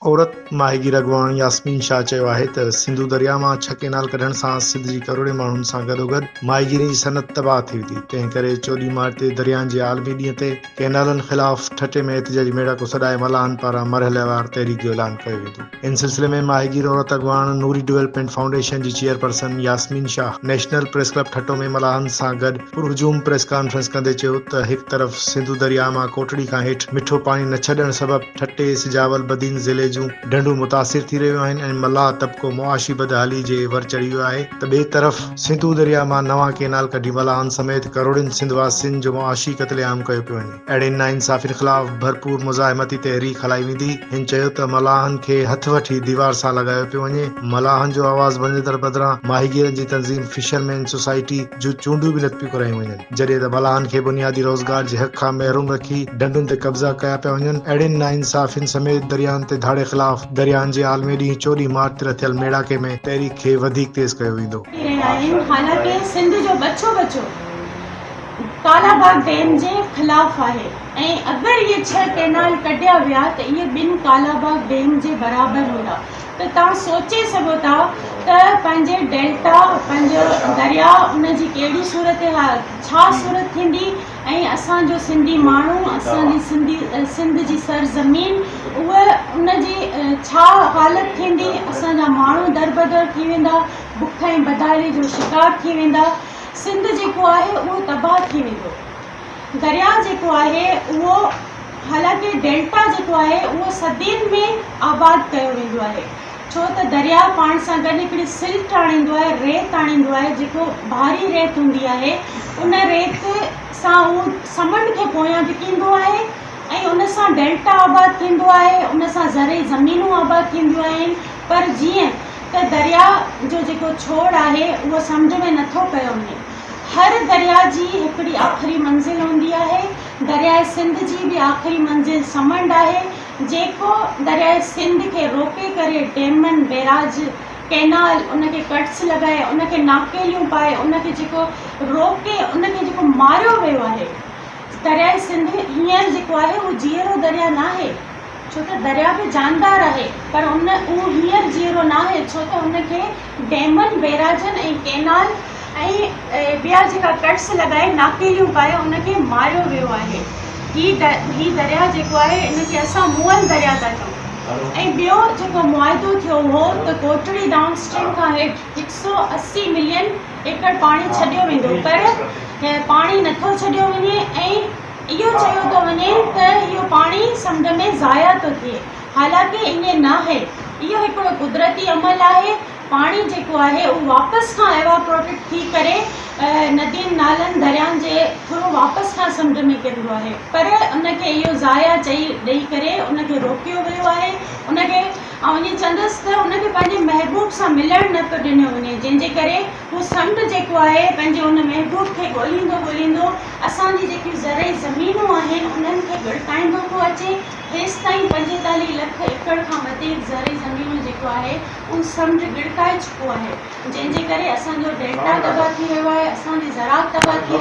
عورت ماهيگير اڳواڻ ياسمين شاهه چيو آهي ته سنڌو درياء مان ڇهه ڪئنال ڪڍڻ سان سنڌ جي ڪروڙين ماڻهن سان گڏوگڏ ماهيگيرين جي صنعت تباهه ٿي ويندي، تنهن ڪري 14 مارچ تي درياهن جي عالمي ڏينهن تي ڪئنالن خلاف ٺٽي ۾ احتجاجي ميڙاڪو سڏائي ملاحن پاران مرحليوار تحريڪ جو اعلان ڪيو ويندو. ان سلسلي ۾ ماهيگير عورت اڳواڻ نوري ڊولپمينٽ فائونڊيشن جي chairperson Yasmin Shah national press club Thatta ۾ ملاحن سان گڏ پرهجوم پريس ڪانفرنس ڪندي چيو ته هڪ طرف سنڌو درياء مان ڪوٽڙي کان هيٺ مٺو پاڻي نه ڇڏڻ سبب ٺٽي، سجاول، بدين ضلعي جون ڍنڍون متاثر ٿي رهيون آهن ۽ ملاح طبقو معاشي بدحالي جي ور چڙهي ويو آهي ته ٻئي طرف سنڌو درياء مان نوان ڪينال ڪڍي ملاحن سميت ڪروڙين سنڌ واسين جو معاشي قتل عام ڪيو پيو وڃي. اهڙين ناانصافين خلاف ڀرپور مزاحمتي تحريڪ هلائي ويندي. هن چيو ته ملاحن کي هٿ وٺي ديوار سان لڳايو پيو وڃي، ملاحن جو آواز بڻجندڙ بدران ماهيگيرن جي تنظيم فشرمين سوسائٽي جون چونڊون به نه پيون ڪرايون وڃن، جڏهن ته ملاحن کي بنيادي روزگار جي حق کان محروم رکي ڍنڍن تي قبضا ڪيا پيا وڃن، اهڙين ناانصافين سميت درياهن تي ڌاڙي خلاف درياهن جي عالمي ڏينهن 14 مارچ تي رٿيل ميڙاڪي ۾ تحريڪ کي وڌيڪ تيز ڪيو ويندو. ٿي رهيا آهن، حالانڪه سنڌ جو ٻچو ٻچو ڪالا باغ ڊيم جي خلاف آهي ۽ اگر اهي ڇهه ڪئنال ڪڍيا ويا ته اهي ٻن ڪالا باغ ڊيم جي برابر هوندا ته توهان سوچي سگهو ٿا ته پنهنجي ڊيلٽا پنهنجو درياء ان جي ڪهڙي صورتحال ڇا صورت ٿيندي ۽ اسان جو سنڌي ماڻهو اسان جي سنڌي سنڌ جي سرزمين اهي ان جي ڇا حالت ٿيندي اسان جا ماڻهو دربدر ٿي ويندا بک ۽ بدحالي جو شڪار ٿي ويندا سنڌ جيڪو آهي اهو تباهه ٿي ويندو. درياء جيڪو آهي اهو حالانڪه ڊيلٽا جيڪو آهي اهو صدين ۾ آباد ڪيو ويندو آهي ڇو ته درياء پاڻ سان گڏ هڪڙي سلٽ آڻيندو آهي ريت آڻيندو آهي جيڪو ڀاري ريت هوندي آهي ان ريت سان اهو سمنڊ کي پويان ڌڪيندو آهي ۽ ان سان ڊيلٽا آباد ٿيندو آهي ان سان زرعي زمينون آباد ٿينديون آهن پر جيئن ته درياء جو جيڪو ڇوڙ آهي اهو سمنڊ ۾ نٿو ڪيو وڃي. هر درياء جي هڪڙي آخري منزل هوندي آهي. درياء سنڌ جي به آخري منزل سمنڊ آهي. جيڪو درياء سنڌ کي روڪي ڪري ڊيمن، بيراج، ڪئنال ان کي ڪٽس لڳائي ان کي ناڪيليون پائي ان کي جيڪو روڪي ان کي جيڪو ماريو ويو آهي. درياء سنڌ هينئر جيڪو آهي اهو جيئرو درياء ناهي. ڇو ته درياء به جاندار آهي پر ان اهو هينئر جيئرو ناهي ڇو ته ان کي ڊيمن، بيراجن ۽ ڪئنال ۽ ٻيا جيڪا ڪٽس لڳائي ناڪيليون پائي ان کي ماريو ويو آهي. هي هي درياء جيڪو آهي ان کي اسان مئل درياء ٿا چئون ۽ ٻيو جيڪو معاهدو ٿيو هو ته ڪوٽڙي ڊائون اسٽريم کان هيٺ 180 ملين ايڪڙ پاڻي ڇڏيو ويندو پر پاڻي نٿو ڇڏيو وڃي ۽ اهو چيو ٿو وڃي ته اهو پاڻي سمنڊ ۾ ضايع ٿو ٿئي، حالانڪه ائين ناهي، اهو هڪڙو قدرتي عمل آهي، پاڻي جيڪو آهي اهو واپس کان ايواپروٽيڊ ٿي ڪري ندين، نالن، دريائن جي ٿرو واپس کان سمنڊ ۾ ڪرندو آهي پر ان کي اهو ضايع چئي ڏئي ڪري ان کي روڪيو ويو آهي، ان کي آئون ائين چوندس ته ان کي پنهنجي محبوب سان ملڻ نه پيو ڏنو وڃي جنهن جي ڪري هو سمنڊ جيڪو آهي پنهنجي ان محبوب کي ڳولهيندو ڳولهيندو اسان جي جيڪيون زرعي زمينون آهن انهن کي ڳڙڪائيندو ٿو اچي. هيستائين 45 لک ايڪڙ کان وڌيڪ زرعي زمينون جيڪو آهي اهو سمنڊ ڳڙڪائي چڪو آهي جنهن جي ڪري اسان جو ڊيلٽا تباهه ٿي رهيو آهي اسان جي زراعت تباهه ٿي.